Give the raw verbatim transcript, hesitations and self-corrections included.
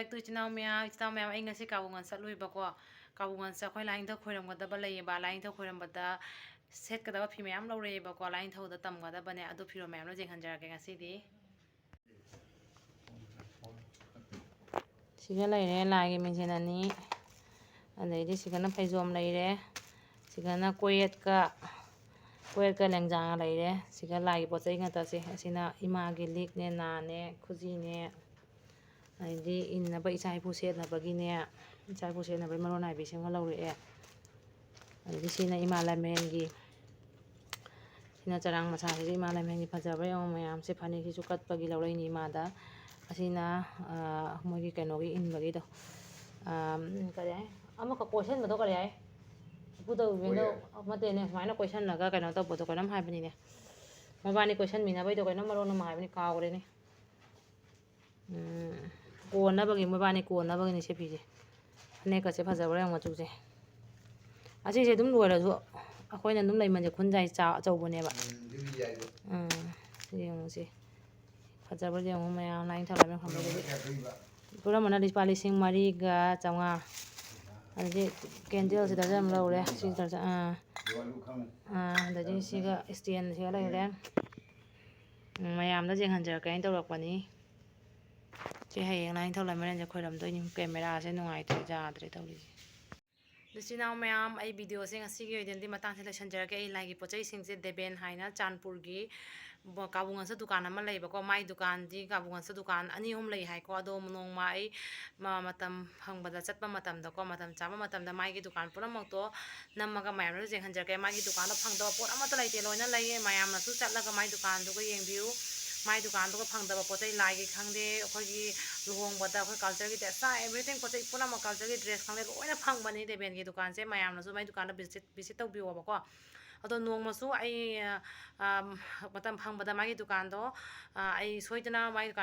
ꯑꯗꯨ ꯏꯆꯤꯟ ꯏꯅꯥꯎ ꯃꯌꯥꯝ, ꯏꯆꯤꯟ ꯏꯅꯥꯎ ꯃꯌꯥꯝ, ꯑꯩ ꯉꯁꯤ ꯀꯥꯕꯨꯡ ꯉꯟ ꯆꯠꯂꯨꯏꯕꯀꯣ꯫ ꯀꯥꯕꯨꯡ ꯉꯟꯁꯦ ꯑꯩꯈꯣꯏ ꯂꯥꯏꯅꯤꯡꯊꯧ ꯈꯣꯏꯔꯝꯒꯗꯕ ꯂꯩꯌꯦꯕ꯫ ꯂꯥꯏꯅꯤꯡꯊꯧ ꯈꯣꯏꯔꯝꯕꯗ ꯁꯦꯠꯀꯗꯕ ꯐꯤ ꯃꯌꯥꯝ ꯂꯧꯔꯛꯑꯦꯕꯀꯣ꯫ ꯂꯥꯏꯅꯤꯡꯊꯧꯗ ꯇꯝꯒꯗꯕꯅꯦ꯫ ꯑꯗꯨ ꯐꯤꯔꯣꯜ ꯃꯌꯥꯝꯗꯣ ꯌꯦꯡꯍꯟꯖꯔꯛꯀꯦ ꯉꯁꯤꯗꯤ꯫ ꯁꯤꯒ ꯂꯩꯔꯦ ꯂꯥꯏꯒꯤ ꯃꯤꯡꯁꯦꯟ ꯑꯅꯤ꯫ ꯑꯗꯩꯗꯤ ꯁꯤꯒꯅ ꯐꯩꯖꯣꯝ ꯂꯩꯔꯦ꯫ ꯁꯤꯒꯅ ꯀꯣꯌꯦꯠꯀ, ꯀꯣꯌꯦꯠꯀ ꯂꯦꯡꯖꯥꯡꯒ ꯂꯩꯔꯦ꯫ ꯁꯤꯒ ꯂꯥꯏꯒꯤ ꯄꯣꯠ ꯆꯩ ꯉꯥꯛꯇꯁꯦ꯫ ꯑꯁꯤꯅ ꯏꯃꯥꯒꯤ ꯂꯤꯛꯅꯦ, ꯅꯥꯅꯦ, ꯈꯨꯖꯤꯅꯦ, ꯑꯗꯩꯗꯤ ꯏꯟꯅꯕ ꯏꯆꯥ ꯏꯄꯨ ꯁꯦꯠꯅꯕꯒꯤꯅꯦ, ꯏꯆꯥ ꯏꯄꯨ ꯁꯦꯠꯅꯕꯒꯤ ꯃꯔꯣꯟ ꯅꯥꯏꯕꯤꯁꯤꯃ ꯂꯧꯔꯛꯑꯦ꯫ ꯑꯗꯩꯗꯤ ꯁꯤꯅ ꯏꯃꯥ ꯂꯥꯏꯃꯔꯦꯟꯒꯤ, ꯁꯤꯅ ꯆꯔꯥꯡ ꯃꯁꯥꯁꯤꯁꯨ ꯏꯃꯥ ꯂꯥꯏꯃꯔꯦꯟꯒꯤ ꯐꯖꯕ꯭ꯔꯥ ꯌꯦꯡꯉꯣ ꯃꯌꯥꯝꯁꯦ꯫ ꯐꯅꯦꯛꯁꯤꯁꯨ ꯀꯠꯄꯒꯤ ꯂꯧꯔꯛꯏꯅꯤ ꯏꯃꯥꯗ꯫ ꯑꯁꯤꯅ, ꯑ, ꯃꯣꯏꯒꯤ ꯀꯩꯅꯣꯒꯤ ꯏꯟꯕꯒꯤꯗꯣ, ꯑ, ꯀꯔꯤ ꯍꯥꯏ, ꯑꯃꯈꯛ ꯀꯣꯏꯁꯟꯕꯗꯣ ꯀꯔꯤ ꯍꯥꯏ? ꯏꯄꯨ ꯇꯧꯕꯤꯗꯣ, ꯍꯣꯏ꯫ ꯅꯠꯇꯦꯅꯦ, ꯁꯨꯃꯥꯏꯅ ꯀꯣꯏꯁꯜꯂꯒ ꯀꯩꯅꯣ ꯇꯧꯕꯗꯣ ꯀꯩꯅꯣꯝ ꯍꯥꯏꯕꯅꯤꯅꯦ꯫ ꯃꯣꯏꯕꯥꯅꯤ ꯀꯣꯏꯁꯟꯃꯤꯟꯅꯕꯩꯗꯣ ꯀꯩꯅꯣꯝ ꯃꯔꯣꯟ ꯑꯃ ꯍꯥꯏꯕꯅꯤ, ꯀꯥꯎꯈ꯭ꯔꯦꯅꯦ꯫ ꯎꯝ, ꯀꯣꯟꯅꯕꯒꯤ, ꯃꯣꯏꯕꯥꯅꯤ ꯀꯣꯟꯅꯕꯒꯤꯅꯤ ꯁꯦꯠꯄꯤꯁꯦ꯫ ꯐꯅꯦꯛꯀꯁꯦ ꯐꯖꯕ꯭ꯔꯥ ꯌꯦꯡꯉꯣ ꯃꯆꯨꯁꯦ꯫ ꯑꯁꯤꯁꯦ ꯑꯗꯨꯝ ꯂꯣꯏꯔꯁꯨ ꯑꯩꯈꯣꯏꯅ ꯑꯗꯨꯝ ꯂꯩꯃꯟꯁꯦ ꯈꯨꯟꯖꯥꯏ ꯆꯥ-, ꯑꯆꯧꯕꯅꯦꯕ꯫ ꯎꯝ, ꯑꯗꯨꯗꯤ ꯌꯥꯏꯌꯦ꯫ ꯎꯝ, ꯌꯦꯡꯉꯨꯁꯦ꯫ ꯐꯖꯕ꯭ꯔꯥ ꯌꯦꯡꯉꯨ ꯃꯌꯥꯝ, ꯂꯥꯏꯅꯤꯡꯊꯧ ꯂꯥꯏꯃꯔꯦꯟ ꯈꯣꯝꯕꯗꯗꯤ꯫ ꯄꯨꯔꯝꯕꯅ ꯂꯨꯄꯥ ꯂꯤꯁꯤꯡ ꯃꯔꯤꯒ ꯆꯥꯝꯃꯉꯥ꯫ ꯑꯗꯒꯤ ꯀꯦꯟꯗꯜꯁꯤꯗꯁꯨ ꯌꯥꯝ ꯂꯧꯔꯦ꯫ ꯁꯤ ꯗꯔꯖꯟ, ꯑꯥ꯫ ꯑꯥ, ꯑꯗꯒꯤ ꯁꯤꯒ ꯏꯁꯇꯦꯟꯁꯤꯒ ꯂꯩꯔꯦ꯫ ꯎꯝ, ꯃꯌꯥꯝꯗ ꯌꯦꯡꯍꯟꯖꯔꯛꯀꯦ ꯍꯥꯏꯅ ꯇꯧꯔꯛꯄꯅꯤ꯫ ꯁꯤ ꯍꯌꯦꯡ ꯂꯥꯏꯅꯤꯡꯊꯧ ꯂꯥꯏꯃꯔꯦꯟꯁꯦ ꯈꯣꯏꯔꯝꯗꯣꯏꯅꯤ꯫ ꯀꯦꯃꯦꯔꯥꯁꯦ ꯅꯨꯡꯉꯥꯏꯇ꯭ꯔꯦ, ꯌꯥꯗ꯭ꯔꯦ ꯇꯧꯔꯤꯁꯦ꯫ ꯏꯆꯤꯟ ꯏꯅꯥꯎ ꯃꯌꯥꯝ, ꯑꯩ ꯚꯤꯗꯤꯑꯣꯁꯦ ꯉꯁꯤꯒꯤ ꯑꯣꯏꯅꯗꯤ ꯃꯇꯥꯡꯁꯦ ꯂꯣꯏꯁꯤꯟꯖꯔꯒꯦ꯫ ꯑꯩ ꯂꯥꯏꯒꯤ ꯄꯣꯠ ꯆꯩꯁꯤꯡꯁꯦ ꯗꯦꯕꯦꯟ ꯍꯥꯏꯅ ꯆꯥꯟꯄꯨꯔꯒꯤ ꯕ-, ꯀꯥꯕꯨꯡ ꯉꯥꯛꯆ ꯗꯨꯀꯥꯟ ꯑꯃ ꯂꯩꯕꯀꯣ꯫ ꯃꯥꯏ ꯗꯨꯀꯥꯟꯗꯤ ꯀꯥꯕꯨꯡ ꯉꯥꯛꯆ ꯗꯨꯀꯥꯟ ꯑꯅꯤ ꯑꯍꯨꯝ ꯂꯩ ꯍꯥꯏꯀꯣ꯫ ꯑꯗꯣ ꯅꯣꯡꯃ ꯑꯩ ꯃ-, ꯃꯇꯝ ꯐꯪꯕꯗ, ꯆꯠꯄ ꯃꯇꯝꯗꯀꯣ, ꯃꯇꯝ ꯆꯥꯕ ꯃꯇꯝꯗ ꯃꯥꯒꯤ ꯗꯨꯀꯥꯟ ꯄꯨꯝꯅꯃꯛꯇꯣ ꯅꯝꯃꯒ ꯃꯌꯥꯝꯗꯁꯨ ꯌꯦꯡꯍꯟꯖꯔꯛꯀꯦ꯫ ꯃꯥꯒꯤ ꯗꯨꯀꯥꯟꯗ ꯐꯪꯗꯕ ꯄꯣꯠ ꯑꯃꯠꯇ ꯂꯩꯇꯦ, ꯂꯣꯏꯅ ꯂꯩꯌꯦ꯫ ꯃꯌꯥꯝꯅꯁꯨ ꯆꯠꯂꯒ ꯃꯥꯏ ꯗꯨꯀꯥꯟꯗꯨꯒ ꯌꯦꯡꯕꯤꯌꯨ꯫ ꯃꯥꯏ ꯗꯨꯀꯥꯟꯗꯨꯒ ꯐꯪꯗꯕ ꯄꯣꯠ ꯆꯩ, ꯂꯥꯏꯒꯤ ꯈꯪꯗꯦ, ꯑꯩꯈꯣꯏꯒꯤ ꯂꯨꯍꯣꯡꯕꯗ ꯑꯩꯈꯣꯏ ꯀꯜꯆꯔꯒꯤ ꯗ꯭ꯔꯦꯁ, everything ꯄꯣꯠ ꯆꯩ ꯄꯨꯝꯅꯃꯛ ꯀꯜꯆꯔꯒꯤ ꯗ꯭ꯔꯦꯁ ꯈꯪꯗꯦ, ꯂꯣꯏꯅ ꯐꯪꯕꯅꯤ ꯗꯦꯕꯦꯟꯒꯤ ꯗꯨꯀꯥꯟꯁꯦ꯫ ꯃꯌꯥꯝꯅꯁꯨ ꯃꯥꯏ ꯗꯨꯀꯥꯟꯗ ꯚꯤꯖꯤꯠ, ꯚꯤꯖꯤꯠ ꯇꯧꯕꯤꯌꯣꯕꯀꯣ꯫ ꯑꯗꯣ ꯅꯣꯡꯃꯁꯨ ꯑꯩ, ꯑ, ꯃꯇꯝ ꯐꯪꯕꯗ ꯃꯥꯒꯤ ꯗꯨꯀꯥꯟꯗꯣ, ꯑ, ꯑꯩ ꯁꯣꯏꯗꯅ ꯃꯥꯒꯤ ꯗꯨꯀꯥꯟ